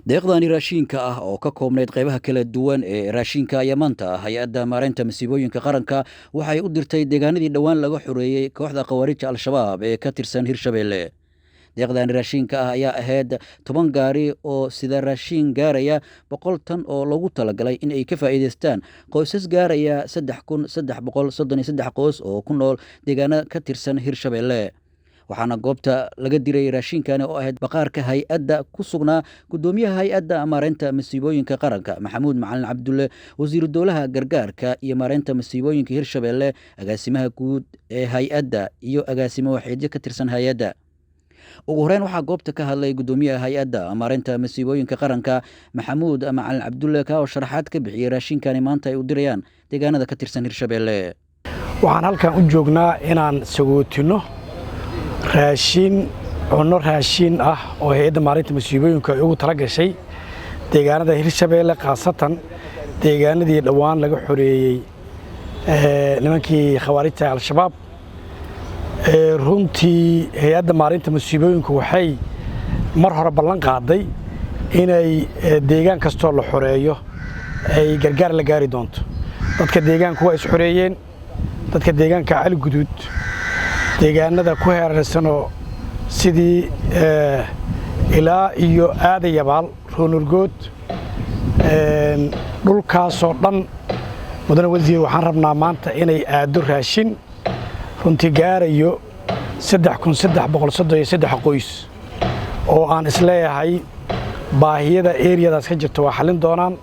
Deeqdani raashinka ah oo ka koobnayd qaybaha kala duwan ee raashinka ayaa maanta Hay-adda Maareynta Masiibooyinka Qaranka waxay u dirtay deegaanadii dhowaan laga xoreeyey kooxda Khawaariijta Al-Shabaab ee ka tirsan Hirshabeelle. Deeqdani raashinka ah ayaa ahayd 10 gaari oo sida raashin gaaraya 100 tan oo loogu talagalay in ay ka faa'iidaystaan qoysas gaaraya 3333 qoys oo ku nool deegaano ka tirsan Hirshabeelle. Waxaana goobta laga diray raashinkani oo ahayd baqaarka hay-adda ku sugnaa guddoomiyaha Hay-adda Maareynta Masiibooyinka Qaranka, Maxamuud Macalin Cabdulle, wasiiru dowlaha gargaarka iyo maareynta masiibooyinka Hirshabeelle, agaasimaha guud ee hay-adda iyo agaasimo waxeedyo ka tirsan hay-adda. Ugu horeyn waxaa goobta ka hadlay guddoomiyaha Hay-adda Maareynta Masiibooyinka Qaranka, Maxamuud Macalin Cabdulle, ka oo sharaxaad ka bixiyey raashinkani maanta ay u dirayaan deegaanada ka tirsan Hirshabeelle. Waxaan halkan u joognaa inaan sagootino raashiin, cunno raashiin ah oo Hay-adda Maareynta Masiibooyinku ay ugu tala gashay deegaanada Hirshabeelle, khaasatan deegaanadii dhowaan laga xoreeyey nimankii khawaarijta Al-Shabaab. Runtii Hay-adda Maareynta Masiibooyinku waxay mar hore ballan qaaday inay deegaan kastoo la xoreeyo ay gargaar la gaari doonto. Dadka deegaanku waa is-xoreeyeen, dadka deegaanka Cali Guduud, deegaanada ku heerarsanoo sidii ilaa iyo Aadayabaal, Ruunurgood, dhulkaasoo dhan. Mudane wasiir, waxaan rabnaa maanta inay aaddo raashin runtii gaarayo 3333 qoys oo aan isleeyahay baahiyada eriyadaas ka jirta waa xallin doonaan.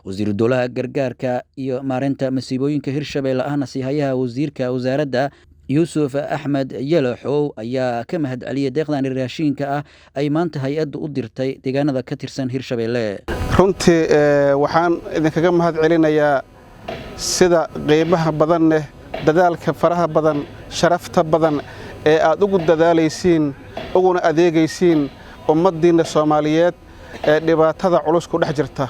Wasiiru dowlaha gargaarka iyo maareynta masiibooyinka Hirshabeelle, ahna siihayaha wasiirka wasaaradda, Yuusuf Axmed Yalaxow, ayaa ka mahad celiyey deeqdani raashinka ah ay maanta hay-addu u dirtay deegaanada ka tirsan Hirshabeelle. Runtii waxaan idinkaga mahad celinayaa sida qiimaha badan leh, dadaalka faraha badan, sharafta badan ee aad ugu dadaalaysiin uguna adeegaysiin ummaddiinna Soomaaliyeed ee dhibaatada culus ku dhex jirta,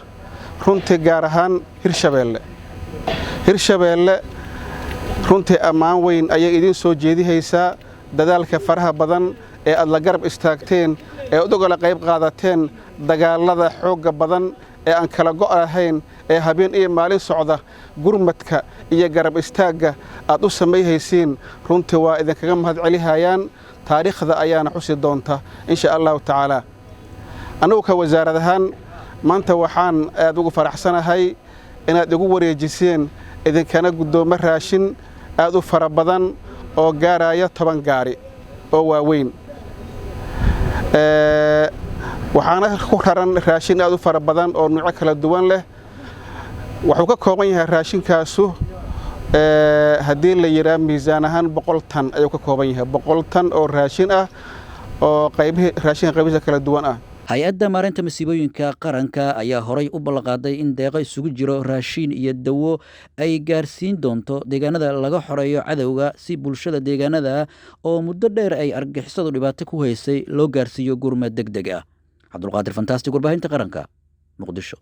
runtii gaar ahaan Hirshabeelle. Hirshabeelle runtii ammaan weyn ayay idiin soo jeedihaysaa dadaalka faraha badan ee aad la garab istaagteen, ee ad ugala qayb qaadateen dagaallada xoogga badan ee aan kala go' ahayn ee habeen iyo maalin socda. Gurmadka iyo garab istaagga aad u samayhaysiin runtii waa idinkaga mahad celihayaan, taariikhda ayaana xusi doonta, insha Allahu tacaalaa. Annagu ka wasaarad ahaan maanta waxaan aad ugu faraxsanahay inaad igu wareejiseen, idinkana guddoomo raashin aad u fara badan oo gaaraya 10 gaari oo waaweyn. Waxaana ku raran raashin aad u fara badan oo nuuco kala duwan leh. Wuxuu ka kooban yahay raashinkaasu, haddii la yidhaah miisaan ahaan, 100 tan ayuu ka kooban yahay, 100 tan oo raashin ah oo qaybihii raashinka qaybihiisa kala duwan ah. Hay-adda Maareynta Masiibooyinka Qaranka ayaa horay u ballanqaaday in deeqo isugu jiro raashiin iyo dawo ay gaarsiin doonto deegaanada laga xoreeyo cadowga, si bulshada deegaanada oo muddo dheer ay argagixisadu dhibaato ku haysay loo gaarsiiyo gurmad deg deg ah. Cabdulqaadir Fantastic, Warbaahinta Qaranka, Muqdisho.